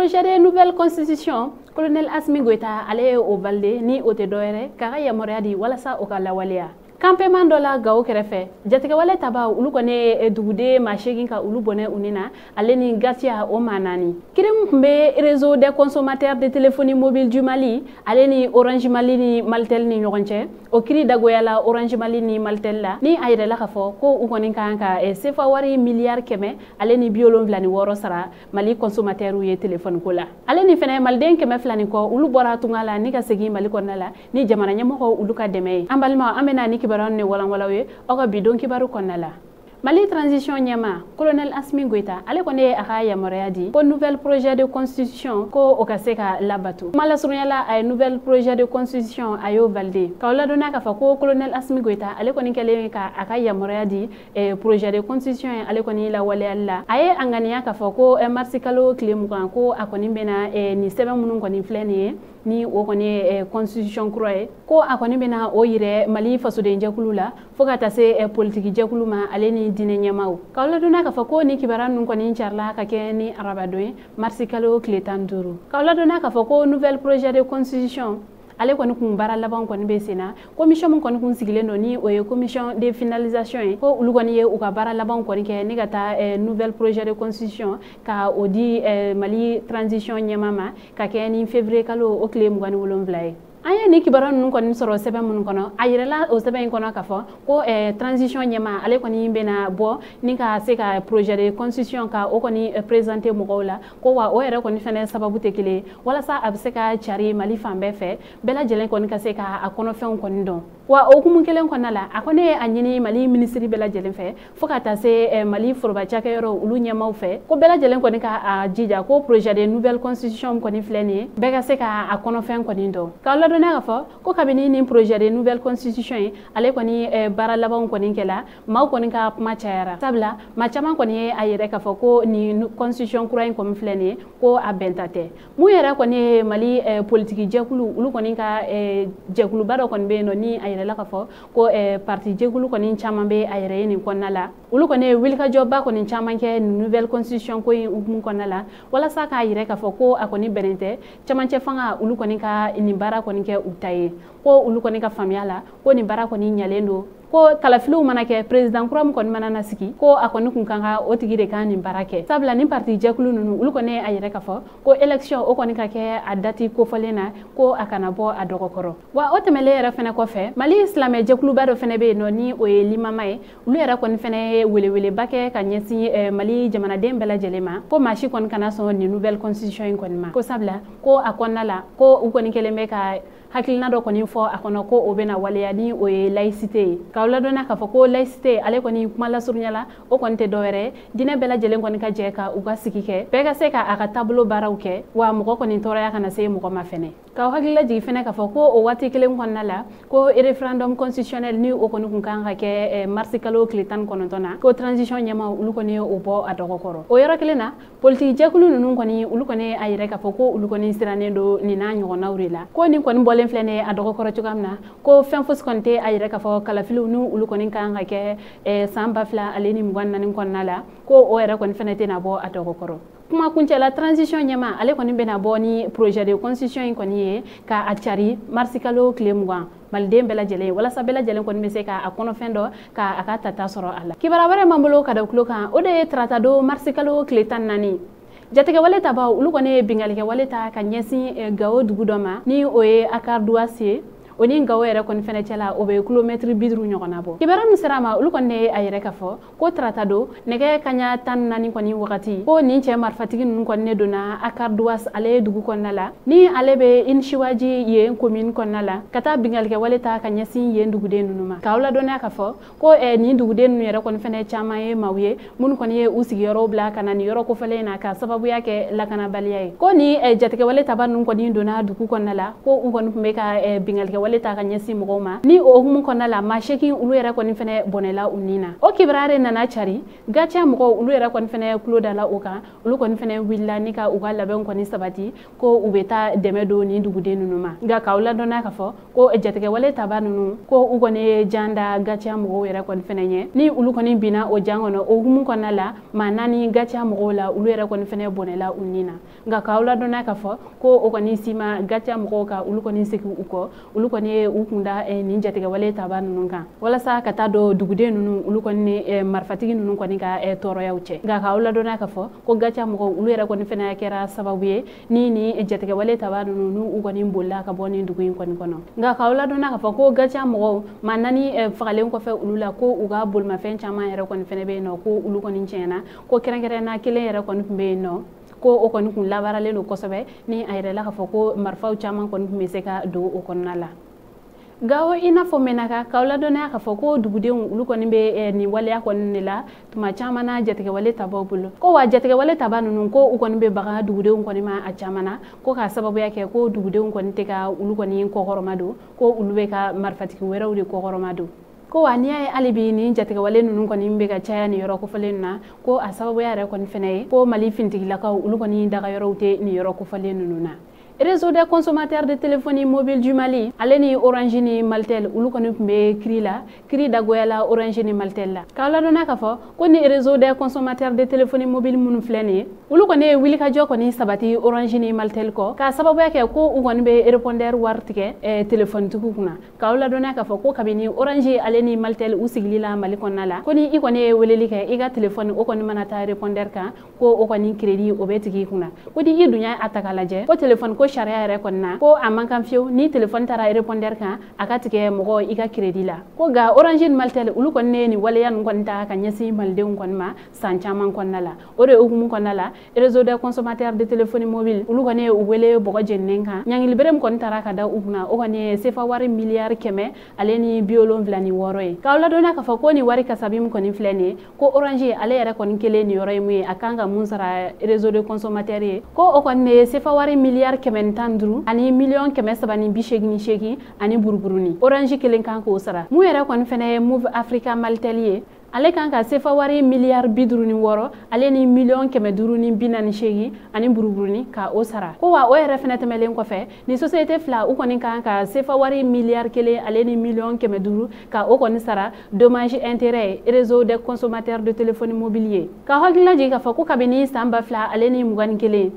Projet de nouvelle constitution, colonel Assimi Goïta ale ye o validé, ni o tɛ dɔwɛrɛ k'a ka yamaruya di walasa o ka lawaleya. Campement dɔ la Gawo kɛrɛfɛ, jatigɛwale tabaw olu kɔni ye duguden maa 8 ka olu bɔnɛ u ni na, ale ni gatiya o maa 4. Kiiri min tun bɛ réseau des consommateurs de téléphonie mobile du Mali ale ni Orange Mali ni Malitel ni ɲɔgɔn cɛ, o kiiri dagoyala Orange Mali ni Malitel la, ni a yirala k'a fɔ ko u kɔni kan ka CFA wari miliyari 176 sara Mali consommateurs ye téléphone ko la. Ale ni fɛnɛ maliden 200 ni kɔ olu bɔra tunga la ni ka segin Mali kɔnɔna la ni jamana ɲɛmɔgɔw olu ka dɛmɛ ye. An balimaw, an bɛna ni kibaruya ni walanwalaw ye aw ka bi don kibaru kɔnɔna la. Mali transition ɲɛma colonel Assimi Goïta ale kɔni ye a ka yamaruya di ko nouvelle projet de constitution ko o ka se ka labato. Kuma lasurunya la, a ye nouvelle projet de constitution a y'o validé. K'aw ladɔnniya k'a fɔ ko colonel Assimi Goïta ale kɔni kɛlen ka a ka yamaruya di projet de constitution ye, ale kɔni lawaleyali la. A ye a ŋaniya k'a fɔ ko mars kalo tile 20 ko a kɔni bɛna nin sɛbɛn minnu kɔni filɛ nin ye, ni o kɔni ye constitution kura ye, ko a kɔni bɛna o yirɛ Mali fasodenjɛkulu la fo ka taa se politiki jɛkulu ma ale ni diinɛ ɲɛmaaw. K'aw ladɔnniya k'a fɔ ko ni kibaruya ninnu kɔni carila ka kɛ ni arabadon ye mars kalo tile 15. K'aw ladɔnniya k'a fɔ ko nouvelle projet de constitution ale kɔni kun baara laban kɔni bɛ sen na. Commission min kɔni kun sigilen don, ni o ye commission de finalisation ye, ko olu kɔni ye u ka baara laban kɔni kɛ ni ka taa nouvelle projet de constitution ka o di Mali transition ɲɛmaa ma ka kɛ ni février kalo o tile 27 ye. An ye nin kibaruya ninnu kɔni sɔrɔ sɛbɛn minnu kɔnɔ, a yirala o sɛbɛn in kɔnɔ k'a fɔ ko transition ɲɛmaa ale kɔni bɛna bɔ ni ka se ka projet de constitution ka o kɔni présenter mɔgɔw la, ko wa o yɛrɛ kɔni fɛnɛ sababu tɛ kelen ye walasa a bɛ se ka cari Mali fan bɛɛ fɛ, bɛɛ lajɛlen kɔni ka se ka a kɔnɔfɛnw kɔni dɔn. Wa o hukumu kelen kɔnɔna la, a kɔni ye a ɲini Mali minisiri bɛɛ lajɛlen fɛ fo ka taa se Mali foroba cakɛyɔrɔ olu ɲɛmaaw fɛ, ko bɛɛ lajɛlen kɔni ka a jija ko projet de nouvelle constitution kɔni filɛ nin ye, bɛɛ ka se ka a kɔnɔfɛn kɔni dɔn. K'aw ladɔnniya k'a fɔ ko kabini nin projet de nouvelle constitution ye ale kɔni baara labanw kɔni kɛla, maaw kɔni ka kuma cayara, sabula maa caman kɔni ye a yɛrɛ k'a fɔ ko nin constitution kura in kɔni filɛ nin ye ko a bɛnta tɛ. Mun yɛrɛ kɔni ye Mali politiki jɛkulu olu kɔni ka jɛkuluba dɔ kɔni bɛ yen nɔ, ni a yɛrɛ la k'a fɔ ko parti jɛkulu kɔni caman bɛ a yɛrɛ ye nin kɔnɔna la, olu kɔni ye wulikajɔba kɔni caman kɛ nin nouvelle constitution ko in hukumu kɔnɔna la walasa k'a yɛrɛ k'a fɔ ko a kɔni bɛnnen tɛ cɛmancɛ fanga olu kɔni ka nin baara kɔni kɛ u ta ye, ko olu kɔni ka faamuya la ko nin baara kɔni ɲalen don, ko kalafiliw mana kɛ président kura min kɔni mana na sigi ko a kɔni kun kan ka o tigi de kan nin baara kɛ, sabula nin parti jɛkulu ninnu olu kɔni a yɛrɛ k'a fɔ ko élection o kɔni ka kɛ a date kofɔlen na, ko a kana bɔ a dɔgɔkɔrɔ. Wa o tɛmɛlen yɛrɛ fɛnɛ kɔfɛ, Mali silamɛ jɛkuluba dɔ fɛnɛ bɛ yen nɔ, ni o ye limama ye, olu yɛrɛ kɔni fɛnɛ ye weleweleba kɛ ka ɲɛsin Mali jamanaden bɛɛ lajɛlen ma, ko maa si kɔni kana sɔn nin nouvelle constitution in kɔni ma, ko sabula ko a kɔnɔna la ko u kɔni kɛlen bɛ ka hakilina dɔ kɔni fɔ a kɔnɔ ko o bɛna waleya, ni o ye laïcité ye. K'aw ladɔnniya k'a fɔ ko laïcité ale kɔni kuma lasurunya la o kɔni tɛ dɔwɛrɛ, diinɛ bɛɛ lajɛlen kɔni ka jɛ ka u ka sigi kɛ, bɛɛ ka se ka a ka taabolo baaraw kɛ, wa mɔgɔ kɔni tɔɔrɔya kana se mɔgɔ ma fɛnɛ. K'aw hakili lajigin fɛnɛ k'a fɔ ko o waati kelen kɔnɔna la ko référendum constitutionnel ni o kɔni kun kan ka kɛ mars kalo tile 19 na, ko transition ɲɛmaaw olu kɔni ye o bɔ a dɔgɔkɔrɔ. O yɔrɔ kelen na, politiki jɛkulu ninnu kɔni olu kɔni a yɛrɛ k'a fɔ ko olu kɔni sirannen don nin n'a ɲɔgɔnnaw de la, ko nin kɔni bɔlen filɛ nin ye a dɔgɔkɔrɔ cogoya min na, ko fɛn fosi kɔni tɛ a yɛrɛ k'a fɔ kalafiliw ni olu kɔni kan ka kɛ san 2024 kɔnɔna la, ko o yɛrɛ kɔni fɛnɛ tɛna bɔ a dɔgɔkɔrɔ. Kuma kuncɛla, transition ɲɛma ale kɔni bɛna bɔ ni projet de constitution in kɔni ye ka a cari mars kalo tile 20 maliden bɛɛ lajɛlen, walasa bɛɛ lajɛlen kɔni bɛ se k'a kɔnɔfɛn dɔ k'a ka tata sɔrɔ a la. Kibaruya wɛrɛ m'an bolo ka da tulo kan, o de ye tarata don mars kalo tile 14. Jatigɛwale tabaw olu kɔni ye bingalikɛwale ta ka ɲɛsin Gawo dugu dɔ ma, ni o ye Akarduwas ye, o ni Gawo yɛrɛ kɔni fɛnɛ cɛla o bɛ kilomɛtiri 50 ɲɔgɔnna bɔ. Kibaruya min sera a ma, olu kɔni ye a yɛrɛ k'a fɔ ko tarata don nɛgɛ kanɲɛ 14 kɔni wagati, ko nin cɛ marifatigi ninnu kɔni ne donna Akarduwas ale dugu kɔnɔna la, ni ale bɛ Inisiwaji yen commune kɔnɔna la, ka taa bingalikɛwale ta ka ɲɛsin yen duguden ninnu ma. K'aw ladɔnniya k'a fɔ ko nin duguden ninnu yɛrɛ kɔni fɛnɛ caman ye maaw ye minnu kɔni ye u sigiyɔrɔw bila ka na nin yɔrɔ kofɔlen in na ka sababuya kɛ lakanabaliya ye. Ko ni jatigɛwale taba ninnu kɔni donna dugu kɔnɔna la, ko u kɔni tun bɛ ka bingalikɛwale jatigɛwale ta ka ɲɛsin mɔgɔw ma ni o hukumu kɔnɔna la maa 8 olu yɛrɛ kɔni fɛnɛ bɔnɛla u nin na. O kibaruya de nana cari GATIA mɔgɔw olu yɛrɛ kɔni fɛnɛ tulo dala o kan, olu kɔni fɛnɛ wulila ni ka u ka labɛnw kɔni sabati ko u bɛ taa dɛmɛ don nin duguden ninnu ma. Nka k'aw ladɔnniya k'a fɔ ko jatigɛwale taba ninnu ko u kɔni ye jan da GATIA mɔgɔw yɛrɛ kɔni fɛnɛ ɲɛ, ni olu kɔni binna o jan kɔnɔ. O hukumu kɔnɔna la maa 4 GATIA mɔgɔw la olu yɛrɛ kɔni fɛnɛ bɔnɛla u nin na. Nka k'aw ladɔnniya k'a fɔ ko o kɔni si ma GATIA mɔgɔw ka olu kɔni segin u kɔ, olu kɔni ye u kunda nin jatigɛwale taba ninnu kan walasa ka taa don duguden ninnu olu kɔni ni marifatigi ninnu kɔni ka tɔɔrɔyaw cɛ. Nka k'aw ladɔnniya k'a fɔ ko GATIA mɔgɔw olu yɛrɛ kɔni fɛnɛ kɛra sababu ye ni nin jatigɛwale taba ninnu n'u kɔni bolila ka bɔ nin dugu in kɔni kɔnɔ. Nka k'aw ladɔnniya k'a fɔ ko GATIA mɔgɔw maa 4 fagalen kɔfɛ olu la ko u ka bolimafɛn caman yɛrɛ kɔni fɛnɛ bɛ yen nɔ ko olu kɔni tiɲɛna, ko kɛrɛnkɛrɛnnenya kelen yɛrɛ kɔni tun bɛ yen nɔ ko o kɔni kun labaaralen don kosɛbɛ ni a yɛrɛ la k'a fɔ ko marifaw caman kɔni tun bɛ se ka don o kɔnɔna la. Gawo i n'a fɔ Menaka, k'aw ladɔnniya k'a fɔ ko dugudenw olu kɔni bɛ nin waleya kɔni de la tuma caman na jatigɛwale tabaw bolo, ko wa jatigɛwale taba ninnu ko u kɔni bɛ baga dugudenw kɔni ma a caman na, ko k'a sababuya kɛ ko dugudenw kɔni tɛ ka olu kɔni kɔkɔrɔma don, ko olu bɛ ka marifatigi wɛrɛw de kɔkɔrɔma don. Ko wa n'i y'a ye hali bi nin jatigɛwale ninnu kɔni bɛ ka caya nin yɔrɔ kofɔlen na, ko a sababuya yɛrɛ kɔni fɛnɛ ye ko Mali finitigilakaw olu kɔni dagayɔrɔw tɛ nin yɔrɔ kofɔlen ninnu na. Réseau des consommateurs de téléphonie mobile du Mali ale ni Orange ni Malitel olu kɔni tun bɛ kiri la, kiri dagoyala Orange ni Malitel la. K'aw ladɔnniya k'a fɔ ko ni réseau des consommateurs de téléphonie mobile minnu filɛ nin ye, olu kɔni ye wulikajɔ kɔni sabati Orange ni Malitel kɔ k'a sababuya kɛ ko u kɔni bɛ répondeur wari tigɛ téléphone-tigiw kunna. K'aw ladɔnniya k'a fɔ ko kabini Orange ale ni Malitel u sigili la Mali kɔnɔna la, ko ni i kɔni ye weleli kɛ i ka téléphone o kɔni mana taa répondeur kan ko o kɔni crédit o bɛ tigɛ i kunna. Ko ni i dun y'a ta k'a lajɛ ko téléphone ko sariya yɛrɛ kɔni na ko a man kan fiyewu ni téléphone taara répondeur kan a ka tigɛ mɔgɔ i ka crédit la. Ko nka Orange ni Malitel olu kɔni ye nin waleya ninnu kɔni ta ka ɲɛsin malidenw kɔni ma san caman kɔnɔna la. O de hukumu kɔnɔna la réseau des consommateurs de téléphonie mobile olu kɔni ye u wele bɔgɔ jeninen kan. Ɲangilibere min kɔni taara ka da u kunna o kɔni ye sefa wari miliyari 176 ye. K'aw ladɔnniya k'a fɔ ko nin wari kasabi min kɔni filɛ nin ye, ko Orange ale yɛrɛ kɔni kelen nin yɔrɔ ye mun ye a kan ka mun sara réseau de consommateurs ye, ko o kɔni ye sefa wari miliyari 115 ani miliyɔn 388 ani buruburuni Orange kelen kan k'o sara. Mun yɛrɛ kɔni fɛnɛ ye Moov Africa Malitel ye, ale kan ka sefa wari miliyari 56 ale ni miliyɔn 548 ani buruburuni ka o sara. Ko wa o yɛrɛ fɛnɛ tɛmɛlen kɔfɛ ni société fila u kɔni kan ka sefa wari miliyari 1 ale ni miliyɔn 500 ka o kɔni sara dommage intérêt réseau des consommateurs de téléphonie mobile ye. Ka hakilila jigin k'a fɔ ko kabini san 2021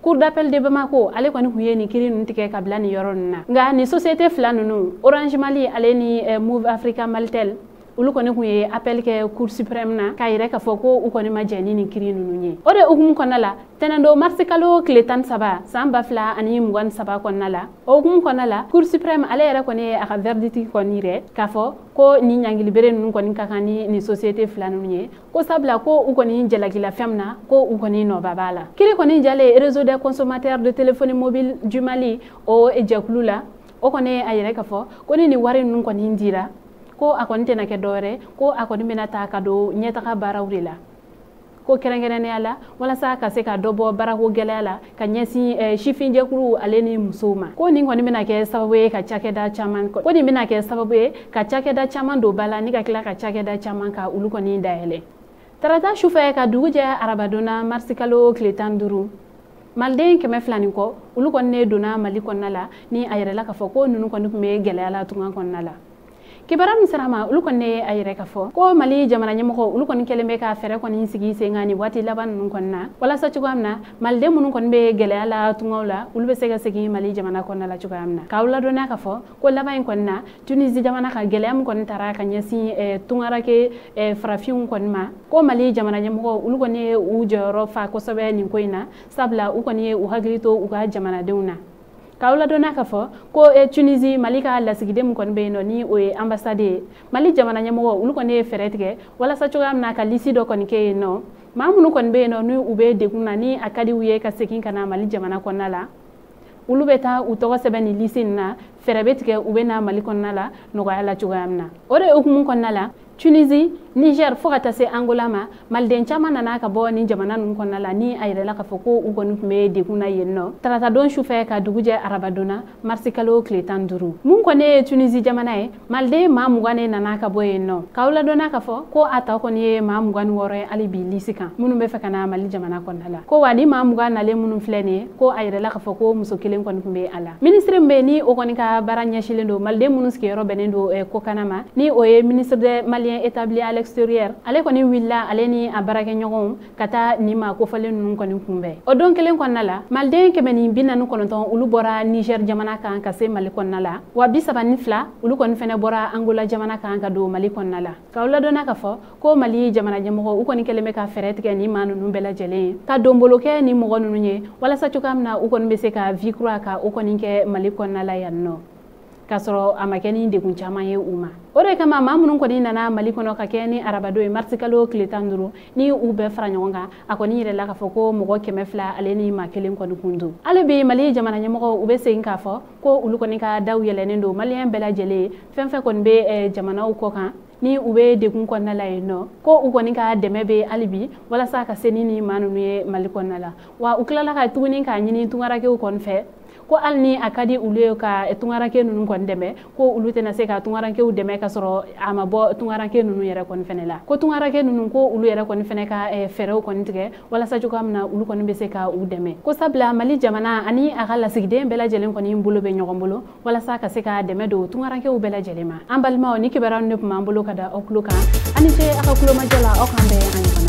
Cour d'appel de Bamako ale kɔni tun ye nin kiiri ninnu tigɛ ka bila nin yɔrɔ ninnu na. Nka nin société fila ninnu Orange Mali ale ni Moov Africa Malitel olu kɔni tun ye appel kɛ Cour suprême na k'a yɛrɛ k'a fɔ ko u kɔni ma jɛn ni nin kiiri ninnu ye. O de hukumu kɔnɔna la tɛnɛndon marisi kalo tile 13 san 2023 kɔnɔna la, o hukumu kɔnɔna la Cour suprême ale yɛrɛ kɔni ye a ka verdict kɔni yɛrɛ k'a fɔ ko nin ɲangilibere ninnu kɔni ka kan ni nin société fila ninnu ye, ko sabula ko u kɔni jalakila fɛn min na ko u kɔni nɔba b'a la. Kiiri kɔni jalen réseau des consommateurs de téléphonie mobile du Mali o jɛkulu la, o kɔni a yɛrɛ k'a fɔ ko ni nin wari ninnu kɔni dira ko a kɔni tɛna kɛ dɔwɛrɛ, ko a kɔni bɛna taa ka don ɲɛtaga baaraw de la, ko kɛrɛnkɛrɛnnenya la walasa ka se ka dɔ bɔ baarako gɛlɛya la ka ɲɛsin sifinjɛkulu ale ni musow ma. Ko nin kɔni bɛna kɛ sababu ye ka cakɛda caman, ko nin bɛna kɛ sababu ye ka cakɛda caman don ba la ni ka tila ka cakɛda caman ka olu kɔni dayɛlɛ. Tarata sufɛ ka dugu jɛ arabadonna marisi kalo tile 15 maliden 200 ni kɔ olu kɔni ne donna Mali kɔnɔna la ni a yɛrɛ la k'a fɔ ko ninnu kɔni tun bɛ gɛlɛya la tunga kɔnɔna la. Kibaruya min sera ma olu kɔni a yɛrɛ k'a fɔ ko Mali jamana ɲɛmɔgɔ olu kɔni kɛlen bɛ ka fɛɛrɛ kɔni sigi sen kan nin waati laban ninnu kɔni na walasa cogoya min na maliden minnu kɔni bɛ gɛlɛya la tungaw la olu bɛ se ka segin Mali jamana kɔnɔna la cogoya min na. K'aw ladɔnniya k'a fɔ ko laban in kɔni na Tunisie jamana ka gɛlɛya min kɔni taara ka ɲɛsin tungarake farafinw kɔni ma, ko Mali jamana ɲɛmɔgɔ olu kɔni ye u jɔyɔrɔ fa kosɛbɛ nin ko in na, sabula u kɔni ye u hakili to u ka jamanadenw na. K'aw ladɔnniya k'a fɔ ko Tunisie Mali ka lasigiden min kɔni bɛ yen nɔ ni o ye ambassade ye, Mali jamana ɲɛmɔgɔ olu kɔni ye fɛɛrɛ tigɛ walasa cogoya min na ka lisi dɔ kɔni kɛ yen nɔ maa minnu kɔni bɛ yen nɔ ni u bɛ degun na ni a ka di u ye ka segin ka na Mali jamana kɔnɔna la, olu bɛ taa u tɔgɔ sɛbɛn nin lisi in na, fɛɛrɛ bɛ tigɛ u bɛ na Mali kɔnɔna la nɔgɔya la cogoya min na. O de hukumu kɔnɔna la Tunisie, Niger fo ka taa se Angola ma. Maliden caman nana ka bɔ nin jamana ninnu kɔnɔna la ni a yɛrɛla k'a fɔ ko u kɔni tun bɛ degun na yen nɔ tarata don sufɛ ka dugu jɛ arabadon na marisi kalo tile 15. Mun kɔni ye Tunisie jamana ye, maliden maa 20 de nana ka bɔ yen nɔ. K'aw ladɔnna k'a fɔ ko a tɔ kɔni ye maa 26 ye hali bi lisi kan minnu bɛ fɛ ka na Mali jamana kɔnɔna la. Ko wa ni maa 20 nalen minnu filɛ nin ye, ko a yɛrɛla k'a fɔ ko muso kelen kɔni tun bɛ a la. Minisiri min bɛ yen ni o kɔni ka baara ɲɛsinlen don maliden minnu sigiyɔrɔ bɛnnen don kɔkanna ma, ni o ye ministre des Maliens établis à l'extérieur, ale kɔni wulila ale ni a baarakɛɲɔgɔnw ka taa nin maa kofɔlen ninnu kɔni kunbɛn. O don kelen kɔnɔna la, maliden 149 olu bɔra Niger jamana kan ka se Mali kɔnɔna la, wa 32 olu kɔni fɛnɛ bɔra Angola jamana kan ka don Mali kɔnɔna la. K'aw ladɔnna k'a fɔ ko Mali jamana ɲɛmɔgɔ u kɔni kɛlen bɛ ka fɛɛrɛ tigɛ ni maa ninnu bɛɛ lajɛlen ye ka donbolo kɛ ni mɔgɔ ninnu ye walasa cogoya min na u kɔni bɛ se ka vie kura ka o kɔni kɛ Mali kɔnɔna la yan nɔ, k'a sɔrɔ a ma kɛ ni degun caman ye u ma. O de kama maa minnu kɔni nana Mali kɔnɔ ka kɛ ni arabadon ye marisi kalo tile 15 ni u bɛɛ fara ɲɔgɔn kan, a kɔni yɛrɛ la k'a fɔ ko mɔgɔ 200 ale ni maa kelen kɔni kun don. Hali bi Mali jamana ɲɛmɔgɔw u bɛ segin k'a fɔ ko olu kɔni ka daw yɛlɛnnen don maliyɛn bɛɛ lajɛlen fɛn fɛn kɔni bɛ jamanaw kɔ kan ni u bɛ degun kɔnɔna la yen nɔ, ko u kɔni ka dɛmɛ bɛ hali bi walasa ka se ni maa ninnu ye Mali kɔnɔna la. Wa u tilala ka tuguni k'a ɲini tunkarankew kɔni fɛ ko hali ni a ka di olu ye ka tunkaranke ninnu kɔni dɛmɛ, ko olu tɛna se ka tunkarankew dɛmɛ ka sɔrɔ a ma bɔ tunkaranke ninnu yɛrɛ kɔni fɛnɛ la. Ko tunkaranke ninnu ko olu yɛrɛ kɔni fɛnɛ ka fɛɛrɛw kɔni tigɛ walasa cogoya min na olu kɔni bɛ se ka u dɛmɛ. Ko sabula Mali jamana ani a ka lasigiden bɛɛ lajɛlen kɔni bolo bɛ ɲɔgɔn bolo walasa ka se ka dɛmɛ don tunkarankew bɛɛ lajɛlen ma. An balimaw, ni kibaruya ninnu de tun b'an bolo ka da aw tulo kan. Aw ni ce aw ka tulomajɔ la, aw k'an bɛn an ɲɔgɔn.